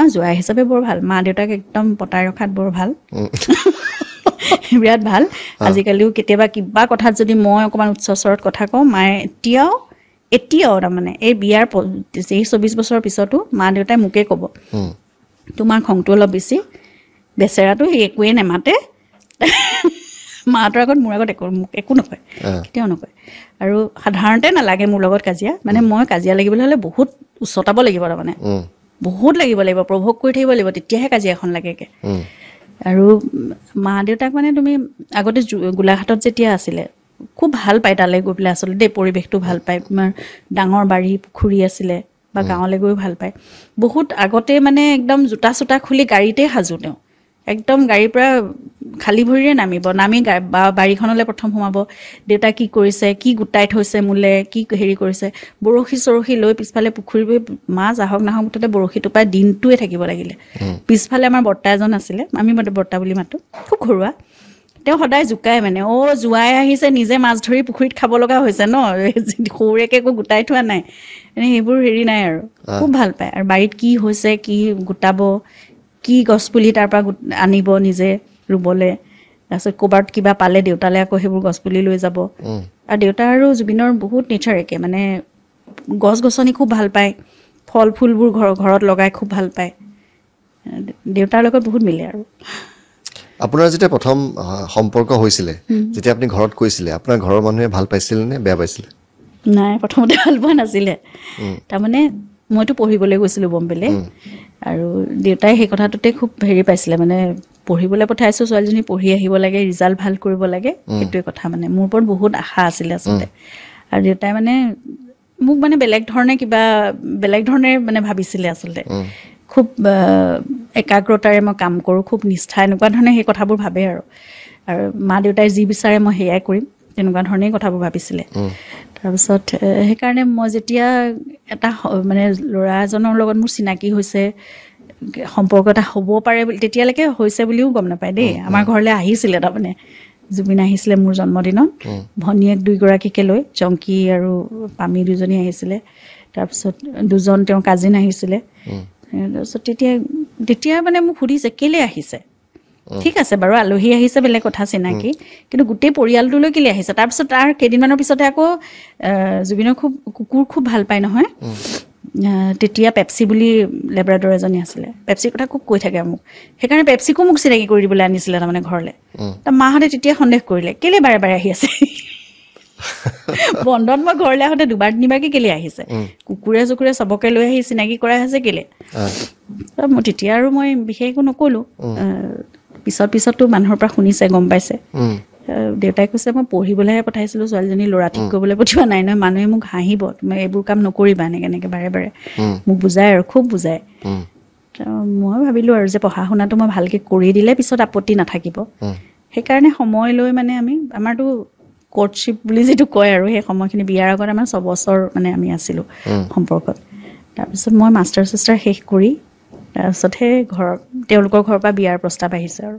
অঁ, জোঁৱাই হিচাপে বৰ ভাল, মা দেউতাক একদম পতাই ৰখাত বৰ ভাল, বিৰাট ভাল। আজিকালিও কেতিয়াবা কিবা কথাত যদি মই অকণমান উচ্চ স্বৰত কথা কওঁ, মায়ে এতিয়াও এতিয়াও তাৰমানে এই বিয়াৰ 23-24 বছৰৰ পিছতো মা দেউতাই মোকেই ক'ব, তোমাৰ খংটো অলপ বেছি, বেচেৰাটো সি একোৱেই নেমাতে, মাহঁতৰ আগত মোৰ আগত একো মোক একো নকয়, কেতিয়াও নকয়। আৰু সাধাৰণতে নালাগে মোৰ লগত কাজিয়া, মানে মই কাজিয়া লাগিবলৈ হ'লে বহুত উচতাব লাগিব, তাৰমানে বহুত লাগিব লাগিব, প্ৰভোগ কৰি থাকিব লাগিব, তেতিয়াহে কাজিয়াখন লাগেগৈ। আৰু মা দেউতাক মানে তুমি আগতে গোলাঘাটত যেতিয়া আছিলে খুব ভাল পায় তালৈ গৈ পেলাই, আচলতে দেই পৰিৱেশটো ভাল পায়, তোমাৰ ডাঙৰ বাৰী পুখুৰী আছিলে বা গাঁৱলৈ গৈও ভাল পায় বহুত। আগতে মানে একদম জোতা চোতা খুলি গাড়ীতে সাজু তেওঁ, একদম গাড়ীৰ পৰা খালী ভৰিৰে নামিব, নামি বাৰীখনলৈ প্ৰথম সোমাব, দেউতা কি কৰিছে, কি গোটাই থৈছে মোলে, কি হেৰি কৰিছে, বৰশী চৰশী লৈ পিছফালে পুখুৰী মাছ আহক নাহক মুঠতে বৰশী টোপাই দিনটোৱে থাকিব লাগিলে। পিছফালে আমাৰ বৰ্তা এজন আছিলে, আমি বৰ্তা বুলি মাতোঁ, খুব ঘৰুৱা, তেওঁ সদায় জোকাই মানে, অ' জোৱাই আহিছে নিজে মাছ ধৰি পুখুৰীত খাব লগা হৈছে ন, সৰুৰেকে একো গোটাই থোৱা নাই, মানে সেইবোৰ হেৰি নাই আৰু, খুব ভাল পায়। আৰু বাৰীত কি হৈছে, কি গোটাব, কি গছপুলি তাৰ পৰা আনিব নিজে ৰুবলৈ, তাৰপিছত ক'ৰবাত কিবা পালে দেউতালৈ আকৌ সেইবোৰ গছপুলি লৈ যাব। আৰু দেউতা আৰু জুবিনৰ বহুত নেচাৰ একে, মানে গছ গছনি খুব ভাল পায়, ফল ফুলবোৰ ঘৰত লগাই খুব ভাল পায়, দেউতাৰ লগত বহুত মিলে। আৰু আপোনাৰ যেতিয়া প্ৰথম সম্পৰ্ক হৈছিলে, যেতিয়া আপুনি ঘৰত কৈছিলে, আপোনাৰ ঘৰৰ মানুহে ভাল পাইছিলে নে বেয়া পাইছিলে? নাই, প্ৰথমতে ভাল পোৱা নাছিলে। তাৰমানে মইতো পঢ়িবলৈ গৈছিলোঁ বম্বেলৈ, আৰু দেউতাই সেই কথাটোতে খুব হেৰি পাইছিলে, মানে পঢ়িবলৈ পঠাইছোঁ ছোৱালীজনী, পঢ়ি আহিব লাগে, ৰিজাল্ট ভাল কৰিব লাগে, সেইটোৱে কথা। মানে মোৰ ওপৰত বহুত আশা আছিলে আচলতে। আৰু দেউতাই মানে মোক মানে বেলেগ ধৰণে কিবা বেলেগ ধৰণে মানে ভাবিছিলে আচলতে, খুব একাগ্ৰতাৰে মই কাম কৰোঁ, খুব নিষ্ঠা, এনেকুৱা ধৰণে সেই কথাবোৰ ভাবে। আৰু আৰু মা দেউতাই যি বিচাৰে মই সেয়াই কৰিম, তেনেকুৱা ধৰণেই কথাবোৰ ভাবিছিলে। তাৰপিছত সেইকাৰণে মই যেতিয়া এটা মানে ল'ৰা এজনৰ লগত মোৰ চিনাকি হৈছে, সম্পৰ্ক এটা হ'ব পাৰে বুলি, তেতিয়ালৈকে হৈছে বুলিও গম নাপায় দেই। আমাৰ ঘৰলৈ আহিছিলে, তাৰমানে জুবিন আহিছিলে মোৰ জন্মদিনত, ভনীয়েক দুইগৰাকীকে লৈ, জংকী আৰু পামি দুজনী আহিছিলে, তাৰপিছত দুজন তেওঁৰ কাজিন আহিছিলে। তাৰপিছত তেতিয়া তেতিয়া মানে মোক সুধিছে কেলৈ আহিছে, ঠিক আছে বাৰু আলহী আহিছে বেলেগ কথা চিনাকি, কিন্তু গোটেই পৰিয়ালটোলৈ কেলৈ আহিছে। তাৰপিছত তাৰ কেইদিনমানৰ পিছতে আকৌ জুবিনৰ খুব কুকুৰ খুব ভাল পায় নহয়, তেতিয়া পেপচি বুলি লেব্ৰাডৰ এজনী আছিলে, পেপচিৰ কথা খুব কৈ থাকে মোক, সেইকাৰণে পেপচিকো মোক চিনাকি কৰি দিবলৈ আনিছিলে তাৰমানে ঘৰলৈ। তাৰ মাহঁতে তেতিয়া সন্দেহ কৰিলে, কেলৈ বাৰে বাৰে আহি আছে, বন্ধত মই ঘৰলৈ আহোঁতে দুবাৰ তিনিবাৰকৈ কেলৈ আহিছে, কুকুৰে চুকুৰে চবকে লৈ আহি চিনাকি কৰাই আছে কেলৈ। মই তেতিয়া আৰু মই বিশেষ একো নক'লোঁ। পিছত পিছততো মানুহৰ পৰা শুনিছে, গম পাইছে। দেউতাই কৈছে মই পঢ়িবলৈহে পঠাইছিলোঁ ছোৱালীজনী, ল'ৰা ঠিক কৰিবলৈ পঠিওৱা নাই নহয়, মানুহে মোক হাঁহিব, তুমি এইবোৰ কাম নকৰিবা, এনেকৈ এনেকৈ বাৰে বাৰে মোক বুজায় আৰু খুব বুজায়। মই ভাবিলোঁ আৰু যে পঢ়া শুনাটো মই ভালকৈ কৰি দিলে পিছত আপত্তি নাথাকিব, সেইকাৰণে সময় লৈ মানে আমি আমাৰতো কোৰ্টশ্বিপ বুলি যিটো কয় আৰু সেই সময়খিনি বিয়াৰ আগত আমাৰ 6 বছৰ মানে আমি আছিলোঁ সম্পৰ্কত। তাৰপিছত মই মাষ্টাৰ চাষ্টাৰ শেষ কৰি তাৰপিছতহে ঘৰৰ তেওঁলোকৰ ঘৰৰ পৰা বিয়াৰ প্ৰস্তাৱ আহিছে আৰু।